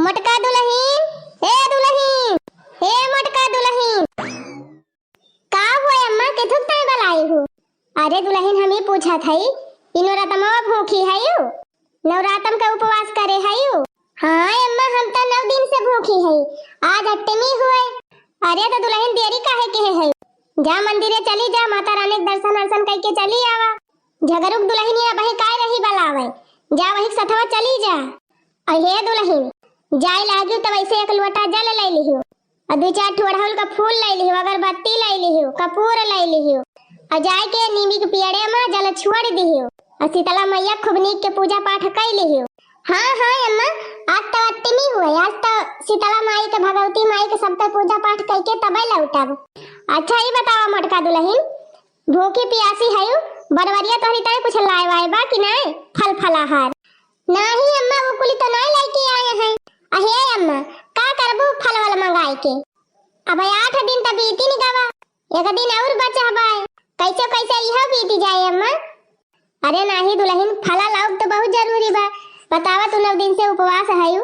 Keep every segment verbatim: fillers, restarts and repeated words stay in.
मोटका दुलहिन, ए दुलहिन, ए मोटका दुलहिन। का हुआ अम्मा, केथुक ताई बलाई हू? अरे दुलहिन, हम ई पूछत हई, ई नवरातमवा भूखी हयू? नवरातम का उपवास करे हयू? हाँ अम्मा, हम त नौ दिन से भूखी हई, आज अष्टमी हुए। अरे त दुलहिन, देरी काहे किहे हयू? जा मंदिरे चली जा, माता रानी के दर्शन वर्शन कइके चली आवा। झगरुक दुलहिनिया अबही काय रही बलावे, जा वही के सथवा चली जा। अहे दुलहिन, जाए लागियो तब ऐसे एक लोटा जल लइ लिहियो, अउर दुइ चार ठो अड़हुल का फूल लइ लिहियो, अगरबत्ती लइ लिहियो, कपूर लइ लिहियो, अउर जाए के नीमी के पियड़े मा जल छोड़ दिहियो, अउर शीतला मैया खूब नीक के पूजा पाठ कइ लिहियो। हाँ, हाँ अम्मा, आज त अष्टमी हुए, आज त शीतला माई के, भगवती माई के सबके पूजा पाठ कइके तबे लौटब। अच्छा, ई बतावा मोटका दुलहिन, भूखी पियासी हयू, बनवरिया तोहरी ताई कुछ लाए वाए बा कि नाय? फल फलाहार? नाही अम्मा, वो कुली तो नाय लइके आए हैं। अहे अम्मा, का करबू फल वल मंगाए के? अब आठ दिन त बीतिन गवा, एक दिन अउर बचा बाय, कैसे कैसे इहो बीती जाए अम्मा। अरे नाही दुलहिन, फला लाउब त बहुत जरूरी बा। बतावा, तू नौ दिन से उपवास हयू,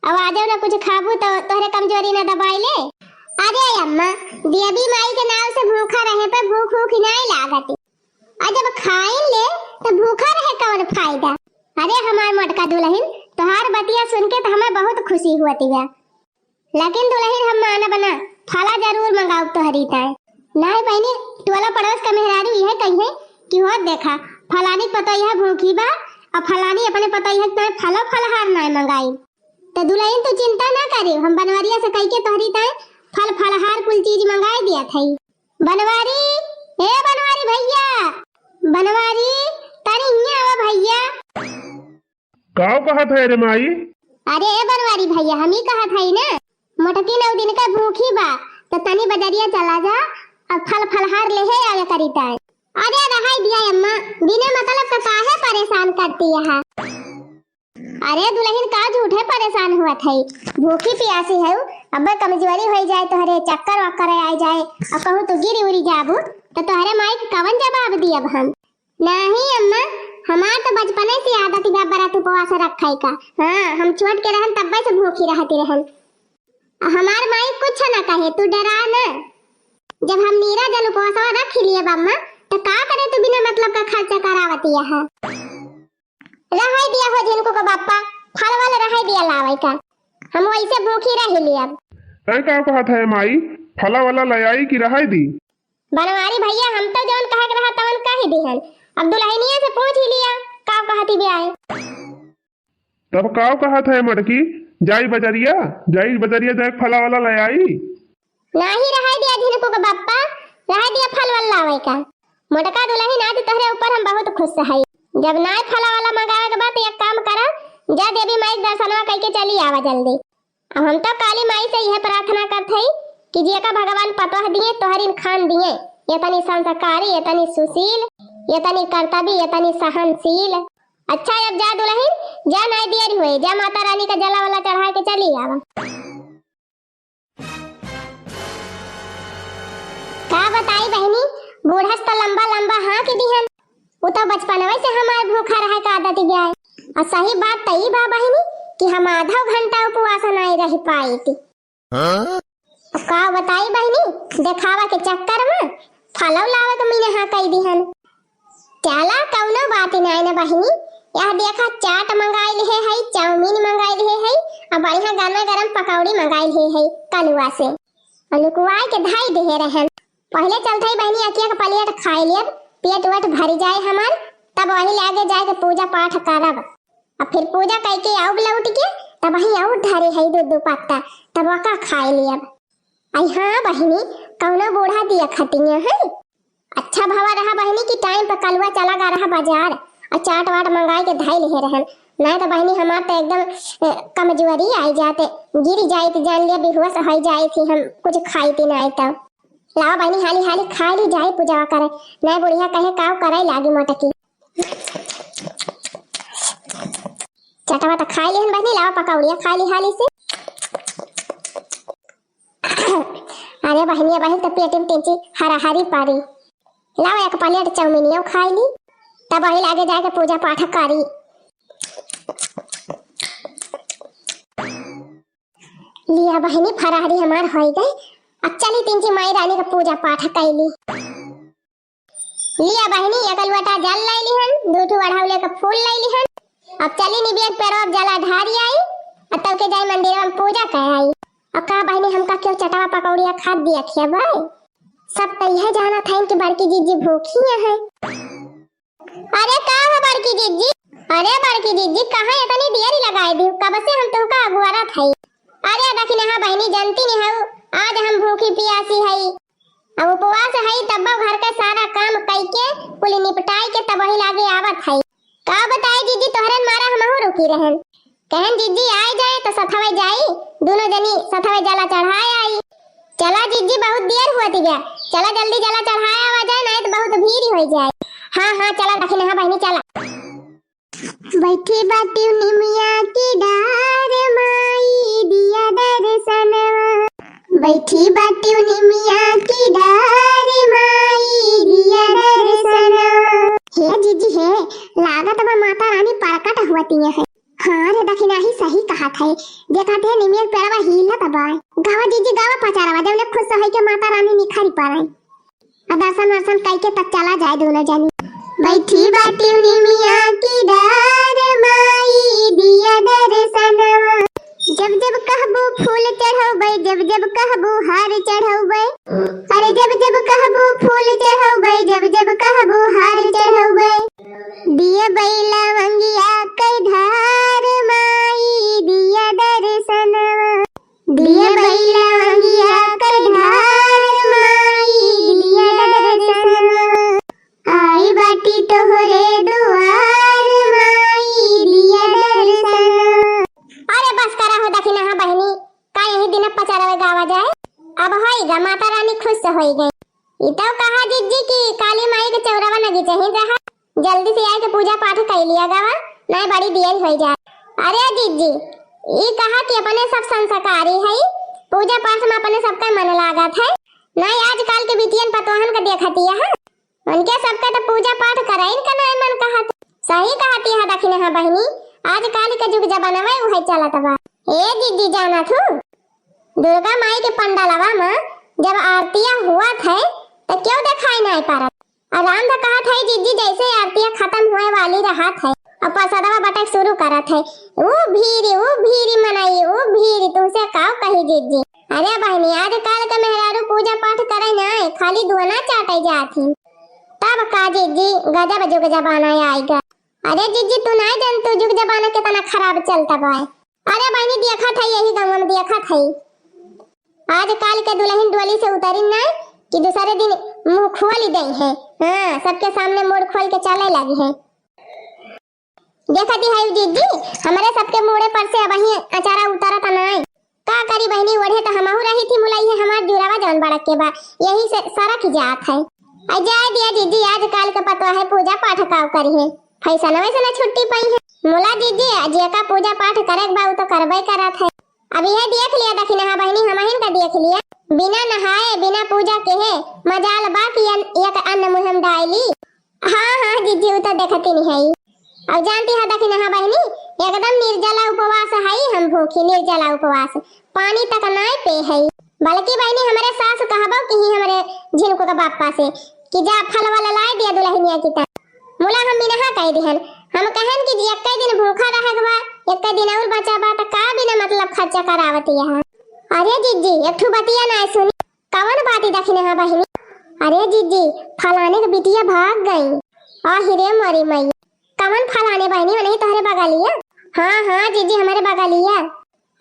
अब आजो न कुछ खाबू त तोहरे कमजोरी न दबाई ले। अरे अम्मा, देवी माई के नाव से भूखा रहे पे भूख ऊख नाय लागत, अउर जब खाइन ले त भूखा रहे कवन फायदा। अरे हमार मोटका दुलहिन, तोहार बतिया सुन के त हमें बहुत खुशी हुअत बा। लेकिन दुलहिन, हम मानब ना, फला जरूर मंगाउब तोहरी ताई। नाही बहिनी, टोला पड़ोस का मेहरारू इहे कहिहे कि हो देखा, फलानी पतोहिया भूखी बा, अउर फलानी अपने पतोहिया के ताई फलो फलहार नाय मंगाई। त दुलहिन, तू चिंता ना करियो, हम बनवरिया से कहिके तोहरी ताई फल फलहार कुल चीज मंगाई दिया थई। बनवारी, ए बनवारी भइया, बनवारी, तनी हियाँ आवा भइया। काव कहत है रे माई? अरे ए बनवारी भइया, हम ही कहत हई ना, मोटकी नौ दिन का भूखी बा, त तनी बजरिया चला जा अउर फल फलहार लेहे आवे करी ताई। अरे रहै दिया अम्मा, बिना मतलब का काहे परेशान करती है? अरे दुलहिन, का झूठे परेशान हुअत है, भूखी पियासी है, अब कमजोरी होइ जाए, तोहरे चक्कर वक्कर आइ जाए, अउर कहूँ तू गिरी उरी जाबू, त तोहरे माई के कवन जवाब दियब हम? नाही अम्मा, हमार त बचपने से आदत बा व्रत उपवास रखे का। हाँ, हम छोट के रहन तब्बे से भूखी रहती रहन। अउर हमार माई कुछ न कहे, तू डरा न। जब हम नीरा जल उपवासवा रख लियब अम्मा, त का करे तू बिना मतलब का खर्चा करावती है? रहै दिया हो झिनकू के बप्पा, फल वल रहै दिया लावै का, हम वैसे भूखी रह लियब। तै का कहत है माई, फला वला ले आई कि रहै दी? बनवारी भइया, हम तो जौन कहे के रहा तवन कहि दिहन, अब दुलहिनिया से पूछ ही लिया का कहती ब्याय। तब का कहत है मोटकी, जाई बजरिया, जाई बजरिया जाए फला वला ले आई? नाही रहै दिया झिनकू के बप्पा, रहै दिया फल वल लावै का। मोटका दुलहिन, आज तोहरे ऊपर हम बहुत खुश हई। जब नाय फला वला मंगावे के बा त एक काम करा, जा देवी माई के दर्शनवा कइके चली आवा जल्दी। अब हम तो काली माई से इहे प्रार्थना करत हई कि जेका भगवान पतोह दिए, तोहरिन खान दिए, एतनी संस्कारी, एतनी सुशील, एतनी कर्तव्य, एतनी सहनशील। अच्छा अब जा दुलहिन, जा नाय देरी होए, जा माता रानी का जला वला चढ़ाइ के चली आवा। का बताई बहिनी, बूढ़स त लंबा लंबा हाँक दिहन। उ त बचपनवे से हमार भूखा रहे का आदत गया है। अउर सही बात त ई बा बहिनी कि हम आधा घंटा उपवास नाई रह पाई थी। हाँ? अब का बताई बहिनी, देखावा के चक्कर में फलौ लावे के मिने हाँक दिहन। चला, कउनो बात नाय न बहिनी। यह देखा, चाट मंगाई लिहे हई, चाउमीन मंगाई लिहे हई, अउर बढ़िया गरमा गरम पकौड़ी मंगाई लिहे हई कलुआ से। अउर लुकुआई के धई दिहे रहन। पहिले चलत हई बहिनी, अकिया के प्लेट खाई लियब, पेट वेट भरी जाए हमार, तब वही लागे जाए के पूजा पाठ करब। अउर फिर पूजा कइके आउब लौट के, तब वही अउर धरे हई दू दू पत्ता, तब ओका खाई लियब। आई हाँ बहिनी, कउनो बूढ़ा दिया खतिया है। अच्छा भवा रहा बहिनी कि टाइम पे कलुआ चला गा रहा बाजार अउर चाट वाट मंगाई के धई लिहे रहन, नाय तो बहिनी हमार तो एकदम, ए, कमजोरी आई जाते, गिर जाई तो जान लिया बेहोश हो जाई थी हम, कुछ खाई थी नाय तो। लावा बहिनी हाली हाली खाई ली जाई पूजा करे, नाय बुढ़िया कहे काव करे लागी मोटकी। चटवा तो खाई लिहन बहिनी, लावा पकौड़िया खाई ली हाली से। अरे बहिनी, बहिन तो पेट में टेंची हरा हरी पारी। लाओ एक प्लेट चाउमीनियो खाई ली, तब वही लागे जाके पूजा पाठ करी। लिया बहिनी, फरारी हमार होइ गए। अब चली तीन ची माई रानी का पूजा पाठ कैली। लिया बहिनी, एक लोटा जल लै लिहन, दू ठो अढ़ौले का फूल लै लिहन। अब चली निबिया के पेड़वा पे जला ढारी आई, अब तब के जाई मंदिरवा में पूजा कर आई। अब का बहिनी, हमका क्यों चटवा पकौड़िया खात दिया खिया भाई? सब तो यह जाना था कि बड़की जिज्जी भूखी है। अरे का हो बड़की जिज्जी? अरे बड़की जिज्जी, कहाँ इतनी देरी लगाए दी? कब से हम तुमका अगुआरत हई। अरे दखिनहा बहिनी, जनती नहीं हऊ, आज हम भूखी पियासी हई। अब उपवास हई, तब घर के सारा काम कई के, कुल निपटाई के तब वही लागे आवत हई। का बताई जिज्जी, तोहरे मारा हमहू रुकी रहन। कहन जिज्जी आए जाए तो सथवे जाई, दोनों जनी सथवे जला चढ़ाए आई। चला जिज्जी, बहुत देर हुआ थी गया, चला जल्दी जला चढ़ाए आवा जाए, नहीं तो बहुत भीड़ हो जाए। हाँ हाँ, चला दखिनहा बहिनी, चला। बैठी बाटी निमिया की डार माई दिया दर्शनवा। बैठी बाटी निमिया की डार माई दिया दर्शनवा। हे जिज्जी हे, लागत बा माता रानी प्रकट हुआ तिया है। हाँ रे दखिनहा, सही कहत है। देखत है निमिया के पेड़वा हिलत बा। गावा जिज्जी गावा पचारवा, जब ले खुश होई के माता रानी निखरी पड़े। आ दर्शन वर्शन कइके तब चला जाए दोनों जनी। बैठी बाटी निमिया की डार माई दिया दर्शनवा। जब जब कहबू फूल चढ़ौबै, जब जब कहबू हार चढ़ौबै। अरे जब जब कहबू फूल चढ़ौबै, जब जब कहबू हार चढ़ौबै। दिया बैला मंगिया कई धार माई दिया दर्शनवा। दिया बैला अंगिया कई धार माई दिया दर्शन। आई बाटी तोहरे दुआर माई दिया दर्शन। अरे बस करा हो दखिनहा बहिनी, का यही दिन पचारवे गावा जाए? अब होई गा, माता रानी खुश होई गई। ई तो कहा जिज्जी कि काली माई के चौरवा नगीचही रहा, जल्दी से आए के पूजा पाठ कई लिया गावा, नहीं बड़ी देर होई जाए। अरे जिज्जी, ई कहा कि अपने सब संस्कारी है, पूजा पाठ में अपने सबका मन लागत है, नहीं आजकल के बिटियन पतोहन का देखतिया है, उनके सबका तो पूजा पाठ कराइन का नहीं मन कहत। सही कहती है दखिनहा बहिनी, आजकल के जुग जमाना में उहे चलत बा। ए जिज्जी, जाना थू दुर्गा माई के पंडालवा में जब आरतिया हुआ थे तो क्यों दिखाई नहीं पड़त? आ राम तो कहत है जिज्जी, जैसे आरतिया खत्म हुए वाली रहत है, अब प्रसादवा बटक शुरू करत है, "ऊ भीरी, ऊ भीरी मनई, ऊ भीरी," तुमसे काव कही जिज्जी। अरे बहिनी, आजकल के मेहरारू पूजा पाठ करे ना, खाली दुअना चाटे जात ही। तब का जिज्जी, गजब जुग जमाना आइगा। अरे जिज्जी, तू नहीं जानतू जुग जमाना कितना खराब चलता बा। अरे बहिनी, देखत है यही गाँव में देखत है, आजकल के दुल्हन डोली से उतरी ना कि दूसरे दिन मुंह खोल दे है। हाँ, सबके सामने मुड़ खोल के चले लगी है। देखती है जिज्जी, हमारे सबके मुड़े पर से अबही अचारा उतरत नाई। का करी बहिनी, ओढ़े तो हमहू रही थी, मुलाई है हमार जुरावा जौन बड़क के बा, यही से सरक जात है। आ जाए दिया जिज्जी, आजकल के पतोह है, पूजा पाठ काव करी है, फैशन वैसन छुट्टी पाई है। मुला जिज्जी, जेका पूजा पाठ करे के बा, उ तो करबे करत है। अब यह देख लिया दखिनहा बहिनी, हमहिन का देख लिया, बिना नहाए, बिना पूजा के है, मजाल बा कि अन-, एक अन्न मुँह में डाली। हाँ, हाँ, जिज्जी, उ तो देखती नहीं है। अब जानती है दखिनहा बहिनी, एकदम निर्जला उपवास है, हम भूखी निर्जला उपवास, पानी तक नाय पे है। बल्कि बहिनी, हमरे सास कहबो कि ही हमरे झिनको के बापा से कि जा फल वाला लाए दिया दुल्हनिया की तरह। मुला हम मिनहा कह दिहन, हम कहन कि जी एक्के दिन भूखा रहे के बा, एक्के दिन और बचा बा, त का बिना मतलब खर्चा करावत यहाँ? अरे जिज्जी, एक ठो बतिया ना सुनी। कवन बात ई दखिनहा बहिनी? अरे जिज्जी, फलाने के बिटिया भाग गई। आ हिरे मोरी मैया, कवन फलाने बहिनी, वही तोहरे बगलिया? हाँ, हाँ जिज्जी, हमारे बगलिया।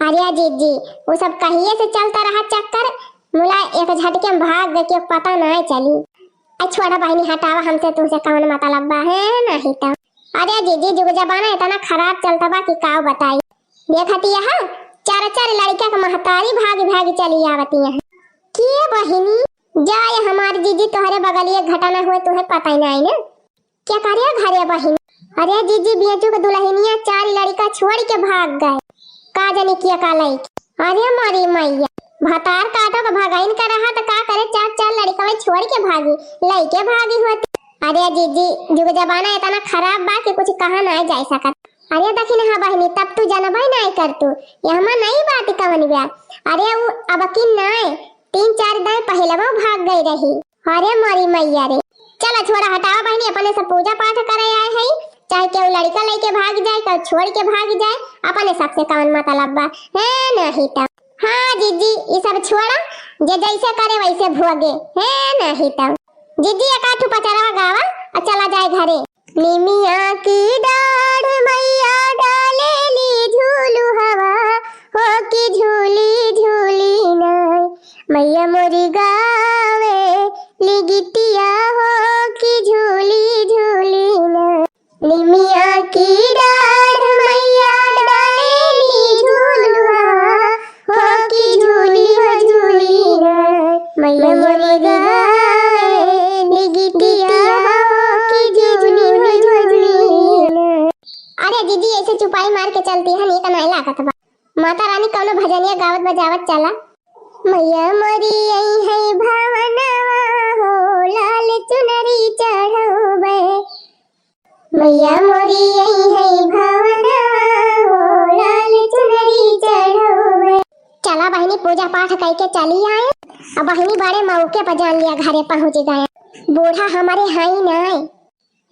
अरे जिज्जी, वो सब कहिए से चलता रहा चक्कर, मुला एक झटके में भाग गए, क्यों पता नहीं चली। आ छोड़ा बहिनी, हटावा, हमसे तुमसे कवन मतलब बा है, नहीं तो। अरे जिज्जी, जुग जमाना इतना खराब चलता बा कि का बताई। देखती है, चार चार लड़का के महतारी भागी भागी चली आवती है। के बहिनी, जाए हमार जिज्जी, तोहरे बगलिए घटना हुए, तुहे पता ही नहीं ना। क्या करे घरे बहिन? अरे जिज्जी, बियजू के दुल्हनिया चार लड़का छोड़ के भाग गए, का जाने किया का लइके। अरे मोरी मैया, भतार काटो के भगाइन का रहा तो का करे, चार चार लड़का छोड़ के भागी, लइके भागी होती। अरे जिज्जी, जुग जमाना इतना खराब बा कि कुछ कहा ना जाए सकत। अरे दखिनहा बहिनी, तब तू जनबे नाय करतू, यहमा नई बात कवन बा। अरे उ अबकी नाय, तीन चार दाईं पहिलवो भाग गई रही। अरे मोरी मैया रे। चला छोड़ा, हटावा बहिनी, अपने सब पूजा पाठ करे आए हई, चाहे केहू लड़िका लइके भाग जाए, केहू छोड़ के भाग जाए, अपने सबसे कवन मतलब बा, है नहीं त। हाँ जीजी, ई सब छोड़ा, जे जैसे करे वैसे भोगे, है नहीं त। जीजी, एक आठ पचरवा गावा अउर चला जाए घरे। निमिया की डाढ़ मैया डालेली झूलू हवा, हो कि झूली झूली ना। मैया मोरी गावे ली गितिया, हो कि झूली झूली ना। निमिया की डाढ़ मैया डालेली झूलू हवा, हो कि झूली हो झूली ना, मैया मोरी गावे ली गितिया, हो कि झूली हो झूली ना। अरे जीजी, ऐसे चुपाई मार के चलती है, नीक नाय लागत बा। माता रानी कौनो भजनिया गावत बजावत चला। मैया मोरी आई है भवनवा हो, लाल चुनरी चढ़ौबे। मैया मोरी आई है भवनवा हो, लाल चुनरी चढ़ौबे। चला बहिनी, पूजा पाठ कइके चली आए। अब बहिनी बड़े मौके पर जान लिया घरे पहुँच गए। बूढ़ा हमारे हाई ना आए,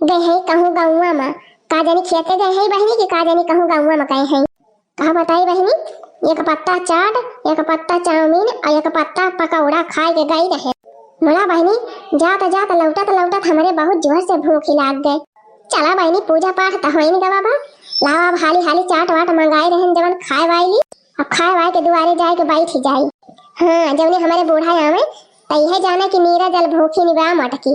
गए हैं कहूँ गौवा में, का जानी खेते गए हैं बहिनी कि का जानी कहूँ गौवा में गए हैं। का बताई बहिनी, एक पत्ता चाट, एक पत्ता चाउमीन अउर एक पत्ता पकौड़ा खाए के गई रहे। मुला बहिनी, जात जात लौटत लौटत हमरे बहुत जोर से भूख लाग गए। चला बहिनी, पूजा पाठ त होइन गवा बा, लावा अब हाली हाली चाट वाट मंगाए रहन जवन खाए वाई ली, अब खाए वाए के दुआरे जाए के बैठ जाई। हाँ, जवने हमरे बूढ़ा आवे, त इहे जाने कि नीरा जल भूखी निबा मटकी।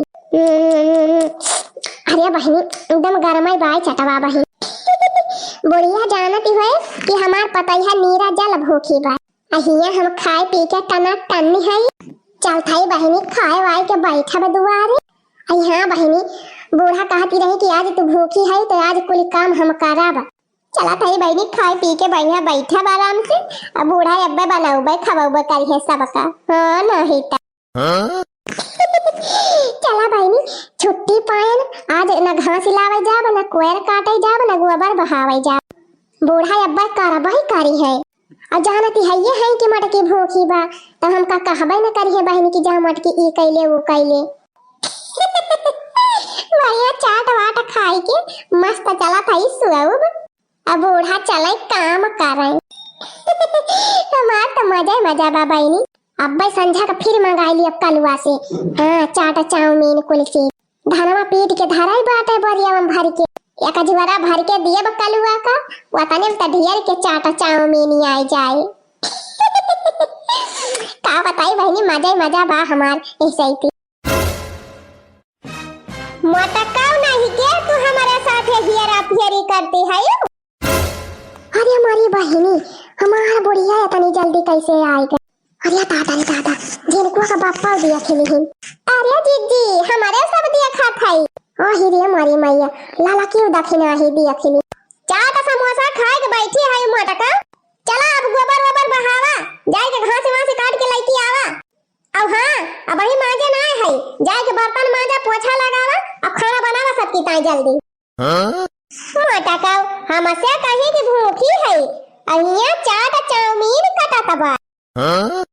अरे बहिनी, एकदम गरमाई बाय चटवा बहिन। बुढ़िया जानती होए कि हमार पतैया नीरा जल भूखी बा। अहिया हम खाए पी के टना टन्नी हई। चल थाई बहिनी, खाए वाए के बैठब दुआरे। अई हाँ बहिनी, बूढ़ा कहती रही कि आज तू भूखी हई तो आज कुल काम हम करब। चला थाई बहिनी, खाए पी के बढ़िया बैठब आराम से। अब बूढ़ा अब्बे बनौबे खवौबे करिहे सबका। हाँ, नहीं त। हाँ? चला बहिनी, छुट्टी पायन, आज न घास लावे जाब, न कोयर काटे जाब, न गोबर बहावे जाब। बूढ़ा अब्बा करबही करिहे। अउर जानती हइये है कि मटकी भूखी बा, त हमका कहबे न करिहे बहिनी कि जा मटकी ई कैले, वो कैले। बढ़िया चाट वाट खाई के मस्त चला थाई सुअब। अब बूढ़ा चले काम करे। हमार त मजा ही मजा बा बहिनी। अब्बे संझा का फिर मंगाई ली अब कलुआ से। हाँ, चाट, चाउमीन, कुल्फी। धनवा पीट के धराई बाटे बोरिया में भर के। एक झोरा भर के दिए बा कलुआ का, वतने में त ढेर के चाट, चाउमीन आई जाए। का बताई बहिनी, मजा ही मजा बा हमार एहसे ही। मोटकाऊ नहीं के तू हमारे साथे हेरा फेरी करती है? अरे हमारी बहिनी, हमार बुढ़िया इतनी जल्दी कैसे आई गई? अरे दादा रे दादा, जिनको का बापा दिया खेली हिन। अरे जीजी, हमारे सब दिया खात है। ओ ही रे हमारी मैया, लाला क्यों दखिना ही दिया खेली? चाट समोसा खाए के बैठी है मोटका। चला अब गोबर वोबर बहावा, जाए के घास वास काट के लेके आवा। अब हाँ, अब वही मांजे ना है, जाए के बर्तन मांजा, पोछा लगावा, अब खाना बनावा सबकी ताई जल्दी। हाँ? मोटकाऊ, हमसे कही कि भूखी है, अहिया चाट चाउमीन कटत बा। हाँ?